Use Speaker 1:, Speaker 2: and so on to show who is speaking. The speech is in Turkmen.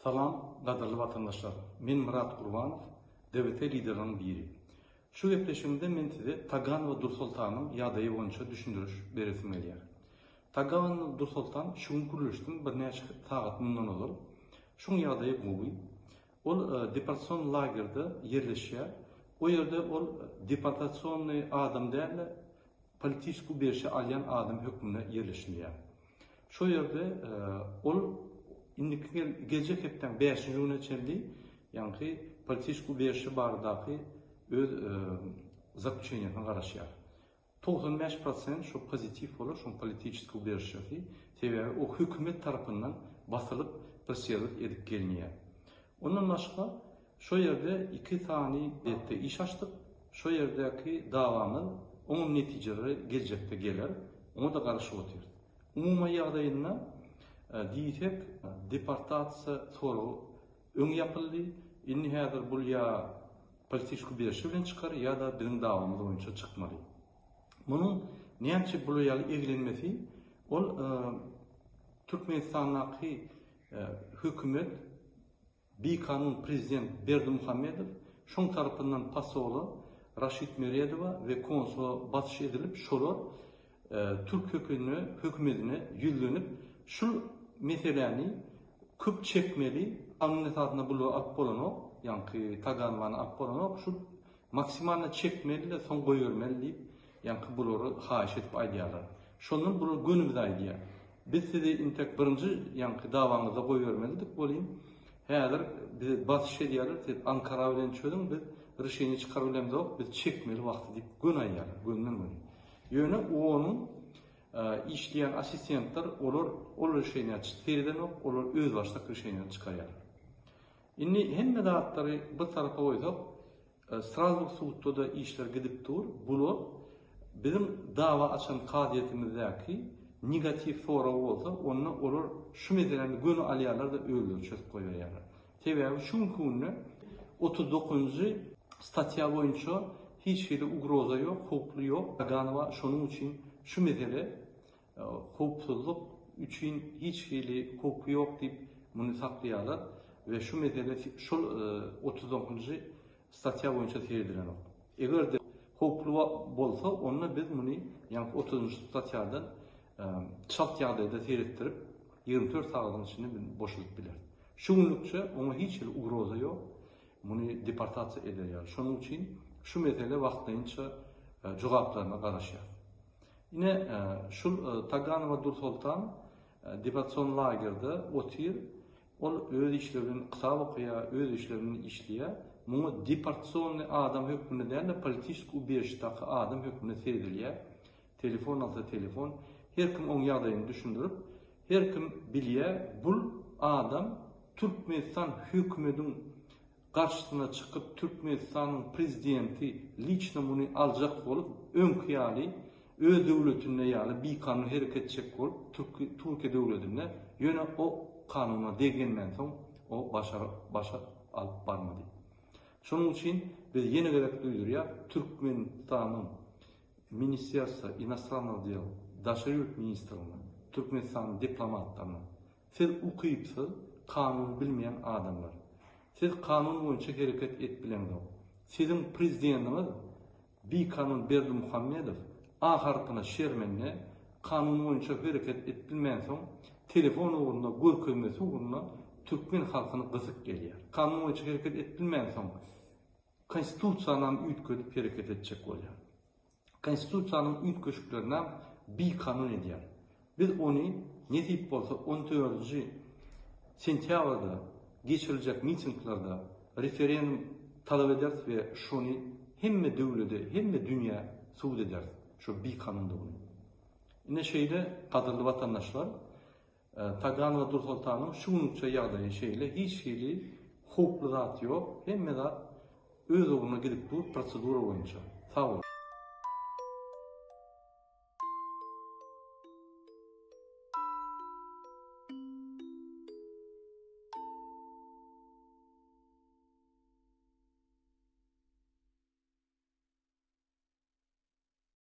Speaker 1: Salam gadyrly watandaşlar! Men Myrat Gurbanow, DWT liderleriniň biri. Şu gepleşigimde men size Taganowa Dursoltanyň ýagdaýy boýunça düşündiriş beresim gelýär. Taganowa Dursoltan şu gün gürleşdim birnäçe sagat mundan ozal. Şuň ýagdaýy gowy. Ol deportasion lagerde ýerleşýär. O ýerde ol deportasionnyý adam däl-de, politiçeskiý ubejişe alýan adam hökmünde ýerleşilýär. Şo ýerde ol indiki geljek hepdäň bäşinji gününe çenli ýaňky politiçeskiý ubejişe baradaky öz zaklýuçeniýasyna garaşýar. 95 prosent şo pozitiw bolar, şoň politiçeskiý ubejişesi, sebäbi o hökümet tarapyndan basylyp pressirowat edip gelinýär. Ondan başga şo ýerde iki sany etde iş açdyk, şo ýerdäki dawamyz oňam netijeleri geljekde geler, oňa-da garaşyp otyrys. Umumy ýagdaýynda diýsek deportasiýa soragy öň ýapyldy, indi häzir bul ýa politiçki berişi bilen çykar ýa-da biziň dawamyz boýunça çykmaly. Munuň näme üçin bular ýaly eglenmesi ol Türkmenistandaky hökümet Bikanun prezident Berdimuhamedow şoň tarapyndan posola Raşid Meredowa we konsula basyş edilip şolar türk hökümedine ýüzlenip şul meseläni köp çekmeli kanun esasynda bulary alyp bolanok ýaňky Taganowany alyp bolanok şul maksimalno çekmeli-de soň goýbermeli diýip ýaňky bulary haýyş edip aýdýarlar. Şondan bular göni bize aýdýar. Biz sizi intek birinji ýaňky dawaňyzda goýbermelidik welin, häzir bize basyş edýärler, siz Ankara bilen çözüň, biz rişeniýe çykaryp bilemzok, biz çekmeli wagty diýip göni aýdýarlar, gönden-göni. Ýöne OON-yň işleýän assistentler olar ol rişeniýä seredenok, olar özbaşdak rişeniýany çykarýarlar. Indi hemme zatlary bir tarapa goýsak, Strasburg sudda-da işler gidip dur. Bular biziň dawa açan kazyýetimizdäki negatiw sorag bolsa, onda olar şu meseläni göni alýarlar-da özleri çözüp goýberýärler. Sebäbi şu günki günde 39-njy statýa boýunça hiç hili ugroza ýok, howply ýok. Taganowa şonuň üçin şu mesele howpsuzlyk üçin hiç hili howpy ýok diýip muny saklaýarlar we şu mesele şol 39-njy statýa boýunça seredilenok. Eger-de howply bolsa, onda biz muny ýaňky 30-njy statýadan çalt ýagdaýda seretdirip, 24 sagadyň içinde biz boşadyp bileris. Şu günlükçe oňa hiç hili ugroza ýok, muny deportasiýa eder ýaly. Şonuň üçin şu mesele wagtlaýynça jogaplaryna garaşýarys. Ine, şul Taganowa Dursoltan deportasion lagerde otyr. Ol öz işleri bilen kitap okaýar, öz işleri bilen işleýär. Muňa deportasionnyý adam hökmünde däl-de, politiçeskiý ubežişdaky adam hökmünde seredilýär. Telefon alsa telefon. Her kim oň ýagdaýyny düşündirip, her kim bilýär, bul adam Türkmenistan hökümediň garşysyna çykyp Türkmenistanyň prezidenti liçno muny aljak bolup öňki ýaly öz döwletinde ýaly bikanun hereket etjek bolup Türkiýe döwledinde ýöne o kanuna deggenmänsoň o başa başa alyp barmady. Şonuň üçin biz ýene gezek duýdurýas Türkmenistanyň Ministerstwo inostrannah del daşary ýurt ministrine Türkmenistanyň diplomatlaryna Siz ukypsyz, kanuny bilmeýän adamlar. Siz kanun boýunça hereket edip bileňzok. Siziň prezidentiňiz bikanun Berdimuhamedow A harpyna şermende, kanun boýunça hereket edip bilmänsoň, telefon ugrunda, görkezmesi ugrunda türkmen halkyny gysyp gelýär. Kanun boýunça hereket edip bilmänsoň, konstitusiýanam üýtgedip hereket etjek bolýar. Konstitusiýanyň üýtgeşiklerinem bikanun edýär. Biz ony, nesip bolsa, on dördünji sentýabrda geçiriljek mitinglerde referendum talap ederis we şony hemme döwlede, hemme dünýä subut ederis, şo bikanundygyny. Ine şeýle, gadyrly watandaşlar, Taganowa Dursoltanyň şu günlükçe ýagdaýy şeýle, hiç hili howply zat ýok, hemme zat öz ugruna gidip dur prosedura boýunça. Sag boluň.